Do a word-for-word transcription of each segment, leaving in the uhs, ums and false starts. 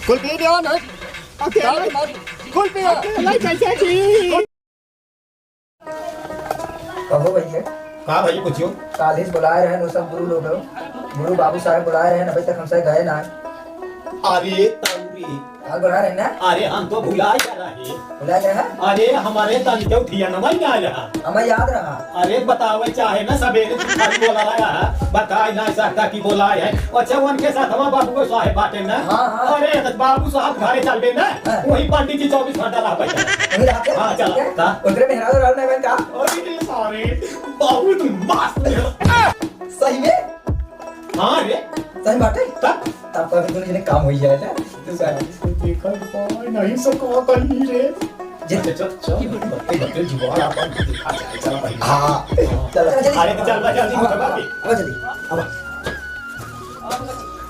कुल पी लियो ना। अकेला, कुल पियो। अकेला कैसे जी? कहो भैया। का भाई पूछियो? काल्हि से बुलाए रहे न सब गुरु लोग। गुरु बाबू साहब बुलाए रहे न, अभी तक हमसे गए ना। अरे तौरी। काल बुलाए रहे ना? अरे हम तो भुला गया रहे। भुला गया है? अरे हमारे तन के उठिया न वही आया। हमें याद रहा। अरे बतावे चाहे ना, सबेरे से खाली बोला रहा है, बताए ना सकता कि बोला है। अच्छा, उनके साथ हमारा बाबू साहेब बाटे ना? हाँ, हाँ। अरे तो बाबू साहब घरे चलबे ना, हाँ। वही पंडित जी चौबीस घंटा रह पाए। वही रहते? हाँ, चला। ठीक है। का? उतरे मेहरारू रहल नहीं बन का? अरे सारे, बहुत मस्त। सही में? हाँ रे। सही बाटे? तब? तब कभी दोनों जने काम हो जाए ना। तो सारे। देखा, नहीं सकवा कहीं रे। जे अच्छा, चल, चल, बत्ती, बत्ती, जुगाड़ आपन दिखा जाए, चल भाई। हाँ। चल, चल, चल। अरे, तो चल, चल, जल्दी, हाँ, उठा, हाँ, बाकी। अब जल्दी, अब।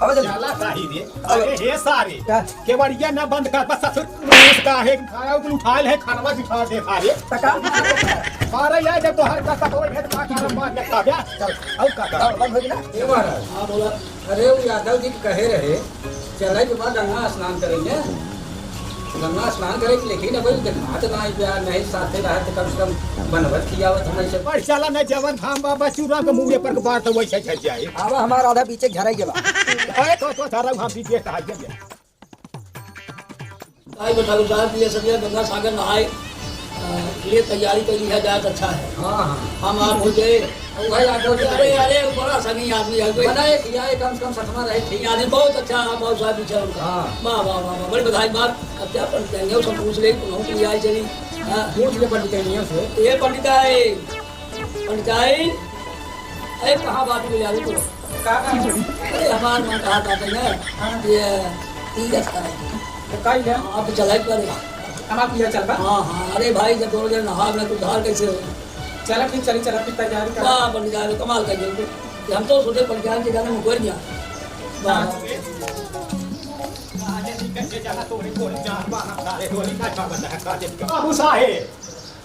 अब जल्दी। चला, काहे रे? अब। अरे, हे सारे, क्या? केवड़िया ना बंद कर, बस ससुर, रोज का है, खाना उठा ले, खाना बिठा दे, सारे। तो काम? अरे यार, जब तो हर का सफाई है, तो का काम बात करता क्या? चल, अब का कर? अब बंद हो गया? ये महाराज। हाँ, बोला। अरे, वो यादव जी के कहे रहे, चले के बाद गंगा स्नान करेंगे। गंगा स्नान करे के, लेकिन अब देखात ना है प्यार, नहीं साथे रहत, कम से कम बनवत खियावत हम ऐसे। पर चला न जवन धाम बाबा चूरा के मुँह पर के बार तो वैसे झड़ जाए। अब हमारा आधा पीछे झरा गेला। अरे तो, तो झरा हम पीछे हट गया। आई बताओ साहब, ये सब ये गंगा सागर नहाए, अ, ये तैयारी कर लिया जाए तो अच्छा है। हाँ, हाँ। हम आप हो जाए। अरे, अरे, बड़ा सही आदमी है कोई। बना एक, या एक कम से कम सतमा रहे। ठीक आदमी, बहुत अच्छा, बहुत साहब विचार उनका। हाँ। वाह, वाह, वाह, वाह, बड़ी बधाई बात। अब क्या पंडित कहेंगे, वो सब पूछ ले, हम पूछ ले, चली। हाँ। पूछ ले पंडित कहेंगे उसे। ये पंडित है, पंडित है। अरे, कहाँ बात में जा रही तू? का, का? अरे, हमार मन कहा था तो यार, हाँ। ये तीरथ का है। तो का लिया? आप चलाई पर। हम आप लिया चल बा? हाँ, हाँ। अरे भाई, जब दोनों जने नहा रहे, तो उधार कैसे हो? चला फिर, चली, चला फिर, तैयारी कर। वाह, पंडित साहब, कमाल कर दिया। ये हम तो सोचे पंडित साहब के जाने में कोई नहीं आ। वाह। हाँ। बाबू साहेब,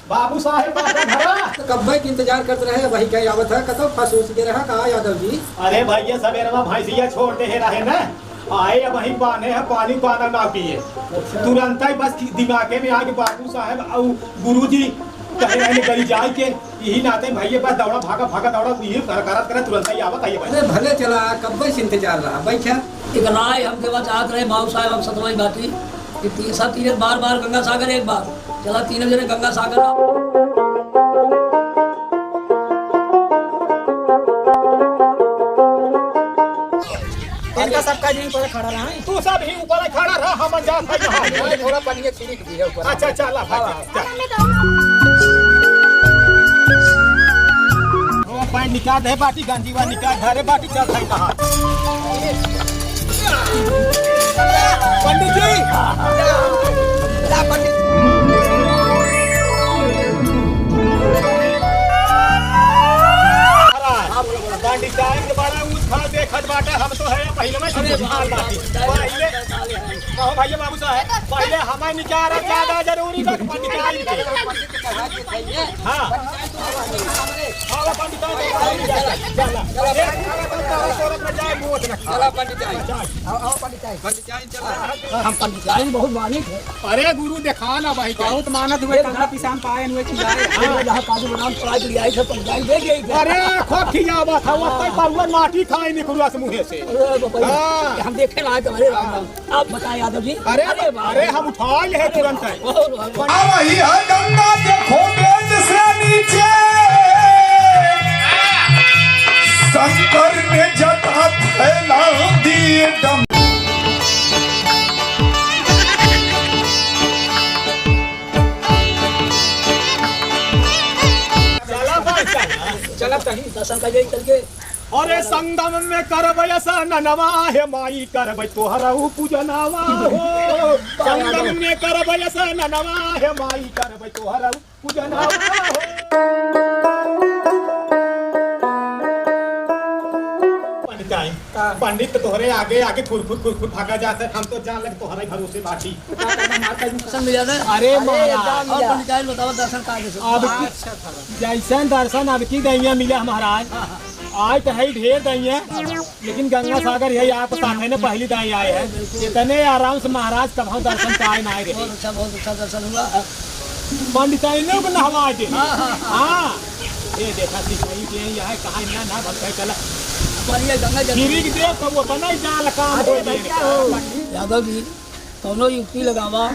बाबू साहेब, बाबू घरा। तो कब्बे के इंतजार करत रहे, वही कहीं आवत है, कतौ फंस उस के रहा का यादव जी? अरे भैया, सवेरवा भैंसिया छोड़ दे रहे ना, आए अब वहीं बांधे है, पानी पाना ना पिए। तुरंत ही बस दिमागे में आ कि बाबू साहेब और गुरुजी कहे रहे गली जाए के, यही नाते भैया बस दौड़ा, भागा, भागा, दौड़ा, यही कर-, करत, करत तुरंत ही आवत है भैया। अरे भले चला, कब्बे से इंतजार रहा, बैठा। इतना ही हम देवा चाहत रहे, बाबू साहेब, हम सतवई बाटी कि ती-, सब तीरथ बार बार गंगा सागर एक बार। चला, तीनों जने गंगा सागर आओ। इनका सबका यहीं पर खड़ा रहा है। तू सब ही ऊपर खड़ा रहा, हम जा सकते हैं। थोड़ा पानी छिड़क दिया ऊपर। अच्छा, चला भाई, हाँ। चल। ओ, पैंट निकाल दे, बाटी गंजी वा निकाल, धरे बाटी चल भाई कहाँ। पंडित जी! ला पंडित। महाराज, पंडित जी के बारे में कुछ खास देखत बाटे, हम तो है पहले में से अरे कुछ खास बाटे। पहले, कहो भैया बाबू साहब, पहले हमें निकाल ज्यादा जरूरी बा कि पंडित जी के। हाँ। हाँ, वो पंडिताई तो भाई, चल, चल, चल। एक औरत में जाए, मुँह देख। चला पंडिताई। चल। आओ, आओ पंडिताई। पंडिताई चला। हम पंडिताई बहुत मानित है। अरे गुरु, देखा ना भाई, बहुत मानत हुए, ये कहाँ पिसान पाए हुए खिलाए। हाँ। जहाँ काजू बादाम चढ़ा के ले आई थे, पंडिताई दे गई थे। अरे, खूब खियावा था, वो तक बरुआ माटी खाए निकलुआ से मुँहे से। अरे बाबा, हाँ। हम देखे ना आज हमारे राम राम। आप बताएं यादव जी। अरे, अरे, अरे, हम उठा ले हैं तुरंत है। बहुत, बहुत, बहुत। आ रही है गंगा, देखो पेट से नीचे, शंकर ने जटा फैला दी एकदम। चला भाई, चला। चला तनी दर्शन कर जाई चल के। अरे संगम में करबै स्नानवा हे माई, करबै तोहरउ पूजनवा हो। संगम में करबै स्नानवा हे माई, करबै तोहरउ पूजनवा हो। पंडित आई, का? पंडित तो तोहरे आगे आगे खुरखुर खुरखुर भागा जात है, हम तो जान लग तोहरे भरोसे बाटी। का करना, मार का पसंद मिला ना? अरे अरे, महाराज। एकदम और मिला। पंडित आई बताओ दर्शन का जैसे। अब की, अच्छा था। जैसन दर्शन अब की दैया मिला महाराज। हाँ, हाँ। आए तो है ही ढेर दाई है, लेकिन गंगा सागर यही आपको साथ है ना, पहली दाई आए हैं। इतने आराम से महाराज कभौ दर्शन पाए ना आए रहे। बहुत अच्छा, बहुत अच्छा दर्शन हुआ। पंडिताइन लोग नहवा दे। हाँ, हाँ, हाँ। हाँ। ये देखा सिपाही के यहाँ कहाँ इतना ना भटका चला। बढ़िया गंगा जल। गिरी के देख तो वो बना ही जाल काम अरे हो भैया जाएगा। हो। यादव जी, कौनो युक्ति लगावा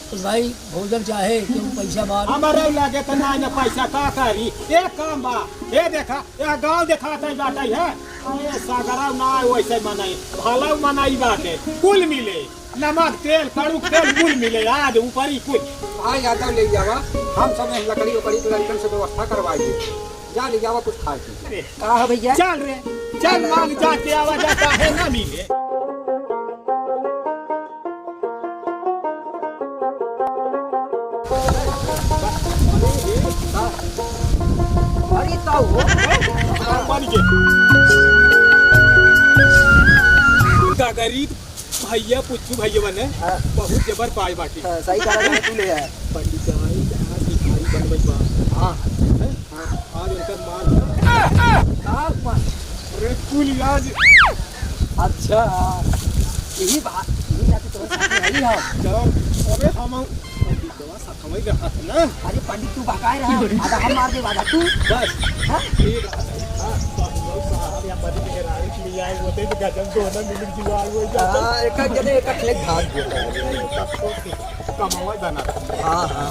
तो भाई भोजन चाहे क्यों पैसा बार। हमारे लगे तो ना, ना पैसा का करी। एक काम बा, ये देखा, यह गाँव देखात है बाटे है। अरे सगरा ना वैसे मनई, भला मनई बाटे, कुल मिले, नमक तेल, कड़ू तेल कुल मिले, आज ऊपरी कुल। हाँ यादव ले जावा, हम सब लकड़ी उकड़ी के लड़कन से व्यवस्था करवाई दे। जा ले जावा कुछ खाए पी। अरे, का हो भैया? चल रे, चल मांग जाके आवा जाता है ना मिले। अरे, का हो? बन के। गरीब भैया, पुच्चू भैया बने, हाँ। बहुत जबर पाए बाटी। हाँ, सही कहा, तू ले आया। पंडित आई, यहाँ भिखारी बनबै बा। हाँ। हैं? हाँ। आज उनकर माल। का माल? अरे, कुल आज। अच्छा, यही बात, यही बात तो साथ में रही हो। चलो, अबे हम पंडित बा साथ में रहत ना। अरे पंडित तू बकाए रहा, आधा हम मार दे, आधा तू। बस। हाँ? ठीक है। हाँ, बाबू साहब, यहाँ बड़ी मेहरारू के लिए आए होते तो गजब दोनों मिल जुआ हो जाता। हाँ, एक एक जने एक एक लेके भाग गए। कमावा बना। हाँ, हाँ।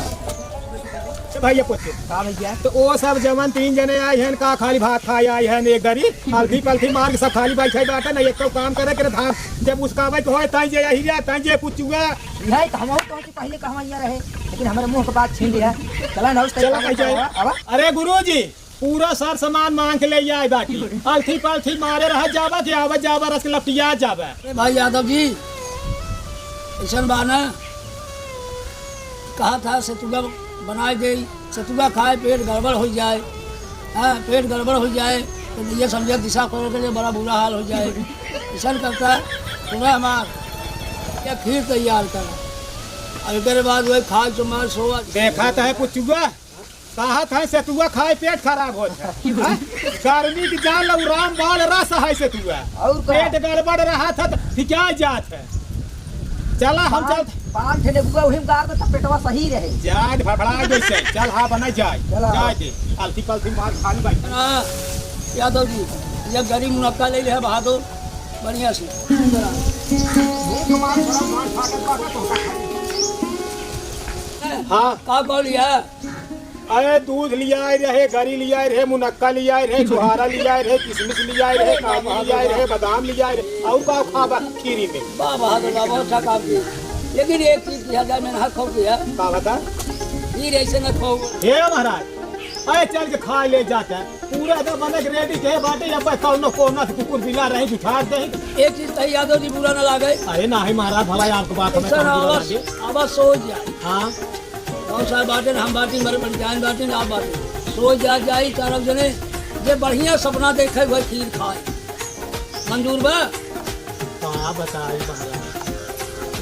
ए भैया पूछे। का भैया? तो ओ सब जवन तीन जने आए हैं, का खाली भात खाए आए हैं एक गरी? अलथी पलथी मार के सब खाली बैठे बाटे ना, एक तो काम करे के धान जब उसका आवे के होए, ताई जे यही रहे, ताई जे पुचुआ। यही तो हम तो पहले कहवा ये रहे, लेकिन हमारे मुंह के बात छीन लिया। चला ना, उस चला तरह भाई जाए। आवा, आवा। अरे गुरुजी, पूरा सर सामान मांग के ले आए बाटी। अलथी पलथी मारे रह जावा कि आवा जावा रस के लपटिया जावा। अरे भाई यादव जी, ऐसन बा ना, कहा था सतुआ बनाए दे, सतुआ खाए पेट गड़बड़ हो जाए, हाँ, पेट गड़बड़ हो जाए तो ये समझे दिशा खोल के लिए बड़ा बुरा हाल हो जाए। ऐसन करता सुबह हमार या खीर तैयार कर, और एकरे बाद वही खा चुमार सोवा। देखा तो है पुचुआ, कहत है सतुआ खाए पेट खराब होत है। हाँ? गर्मी के जान लो रामबाण रस है सतुआ। और का? पेट गड़बड़ रहा था तो ठिका जात है। चला हम पान, चल। पान ठे नेबुआ उही में गाड़ दे तब पेटवा सही रहे। जाए फफड़ा जैसे। चल हाँ बना जाए। चला। जाए दे। अलथी पलथी मार खाली भाई। हाँ, यादव जी, ये गरी मुनक्का ले ले है बहादुर, बढ़िया से। भूख मार, मार, मार, फाटत, फाटत होता है। हाँ। का कह लिया? अरे दूध लियाए रहे, गरी लियाए रहे, मुनक्का लियाए रहे, छुहारा लियाए रहे, किशमिश लियाए रहे, काजू लियाए रहे, बादाम लियाए रहे, और का खाबा खीरी में? वाह बहादुर बा, बहुत अच्छा काम किया। लेकिन एक चीज किया जाए, मैंने हक हो किया। का बता? खीर ऐसे न खाओ। हे महाराज, अरे चल के खा ले जाता है। पूरा एकदम बने के रेडी के बाटे, अब कौनो कोना से कुकुर बिला रहे, जुठार दे। एक चीज कही यादव जी, बुरा न लागे। अरे नाही महाराज, भला आपको बात हमें ऐसा ना, कौन बुरा आवाज, लागे? आवाज सो जाए। हाँ। गाँव साहब बाटे, हम बाटी, मरे पंडिताइन बाटे, आप बाटे। सो जा जाई, चारों जने, जे बढ़िया सपना देखे, वही खीर खाए। मंजूर बा? का बताई महाराज,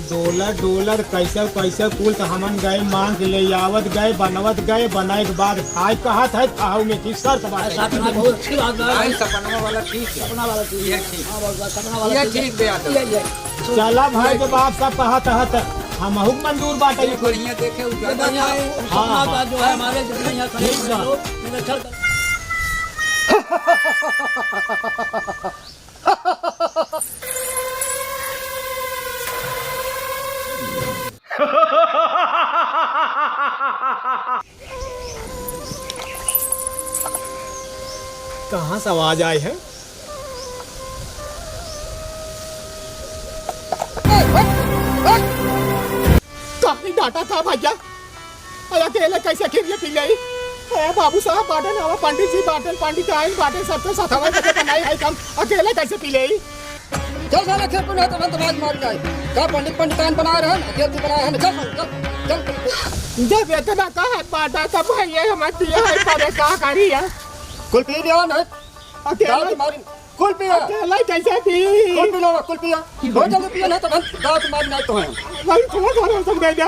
डोलर, डोलर, कैसे, कैसे कुल तो हमन गए, मांग के ले आवत गए, बनवत गए, बनाए के बाद खाए कहत है, खाओ में की शर्त बात है। साथ में बहुत अच्छी बात बा। भाई, सपनवा वाला ठीक है। सपना वाला ठीक है। ये ठीक। हाँ, बस, बस, सपना वाला ये ठीक है। ठीक बे, यादव। ये, ये। चला भाई, जब आप सब कहत हत, हमहू के मंजूर बाटे। ये बढ़िया देखे, उजाला बढ़िया है। हाँ, सपना का हाँ। जो है हमारे जितने यहाँ खड़े ठीक हैं बा। लोग, निरीक्षण कर। कहाँ से आवाज आए है? काहे डांटा था भैया? अरे अकेले कैसे खीर पी लेई? ए बाबू साहब बाटेन, हमार पंडित जी बाटेन, पंडिताइन बाटेन, सबके साथ हमारे कैसे बनाई है काम, अकेले कैसे पी लेई? चल साला खेत में, नहीं तो हम तो मार मार जाए। का पंडित पंडिताइन बना रहे हैं, अकेले तू बना रहे हैं, चल, चल, चल, चल। जब इतना कहत बाटा तब भैया हम दिए है, पर का करी है? कुल पी लिया ना। अकेले दांत मारी। कुल पिया। अकेला कैसे पी? कुल पी लो, कुल पिया। बहुत जल्दी पिया, नहीं तो हम दांत मारी, नहीं तो हम। भाई, थोड़ा, थोड़ा समझ गया।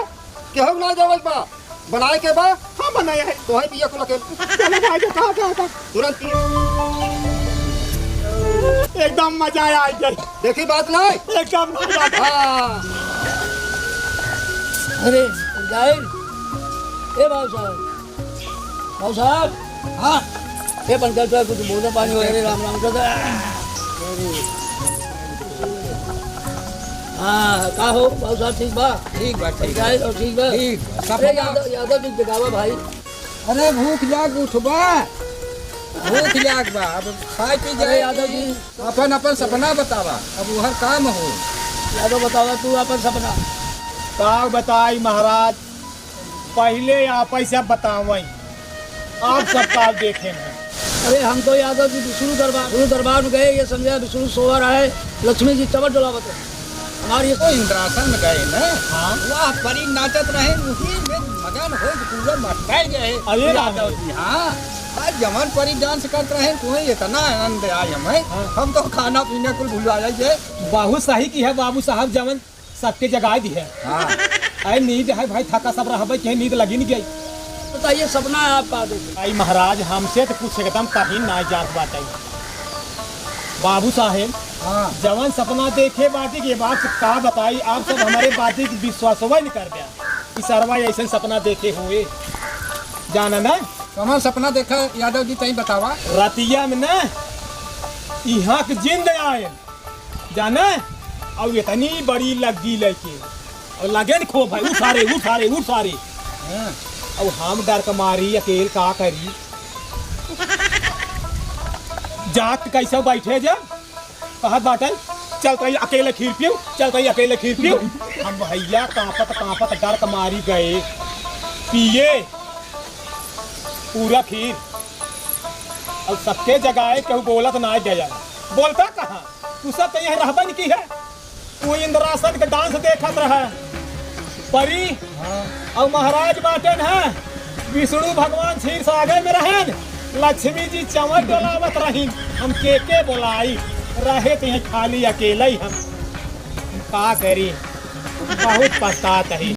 केहू ना जावे बा। बनाए के बा? हाँ, बनाया है। तो है पिया कुल अकेले। चलो भाई, जो कहा, कहा, कहा। तुरंत पिया। एकदम मजा आ गई। देखी बात नहीं? एकदम मजा। हाँ। अरे, जाहिर। ए बाबू साहब। बाबू साहब। हाँ। ए पंकज साहब, कुछ बोलो पानी वगैरह, राम राम कर दे। हाँ, का हो बाबू साहब, ठीक बा? ठीक बा, ठीक बा। जाहिर हो, ठीक बा? ठीक बा। अरे यादव, यादव जी जगावा भाई। अरे भूख लाग उठबा, भूख लाग बा, अब खाए पी अरे जाए यादव जी। अपन अपन सपना बतावा, अब उहर काम हो। यादव बतावा तू अपन सपना। का बताई महाराज, पहिले आप ऐसा बतावई, आप सब का देखे हैं। अरे हम तो यादव जी विष्णु दरबार, विष्णु दरबार में गए, ये समझा विष्णु सोवा रहे, लक्ष्मी जी चमट डोलावत रहे। हमारी तो इंद्रासन में गए न, हाँ। वह परी नाचत रहे, उही में मगन हो पूरा मटकाए गए। अरे राम। यादव जी, हाँ। आज जवन परी डांस करत रहे, तुम्हें इतना आनंद आए हमें, हाँ। हम तो खाना पीना कुल भुला जाइए। बहुत सही की है बाबू साहब, जवन सबके जगाए दी है। हाँ। अरे नींद है भाई, थका सब रहबे के नींद लगी नहीं गई। बताइए सपना है आपका, देखिए। भाई महाराज, हमसे तो कुछ एकदम कहीं ना जात बाटे। बाबू साहेब, हाँ। जवन सपना देखे बाटी के बात का बताई, आप सब हमारे बाटी के विश्वासवा नहीं कर दिया कि सरवा ऐसे सपना देखे हुए। जाना ना? कमर सपना देखा यादव जी, तई बतावा। रतिया में ना, यहाँ के जिंद आए, जाना? और इतनी बड़ी लग्गी लेके, और लगे न खो भाई, उठारे, उठारे, उठारे। हाँ। और हम डर के मारी, अकेल का करी? जात कैसे बैठे जा? कहत बाटन, "चल तई अकेले खीर पीऊ, चल तई अकेले खीर पीऊ।" हम भैया कांपत कांपत डर के मारी गए, पिए पूरा खीर। और सबके जगाए, केहू बोलत ना गया। बोलता कहाँ? तू सब तो यहाँ रहबे नहीं की है। तू इंद्रासन के डांस देखत रहे। परी हाँ। और महाराज बाटेन है, विष्णु भगवान क्षीर सागर में रहेन, लक्ष्मी जी चंवर डोलावत रहीन, हम के के बोलाई, रहे तो यहाँ खाली अकेले ही हम, हम का करी, बहुत पछतात ही।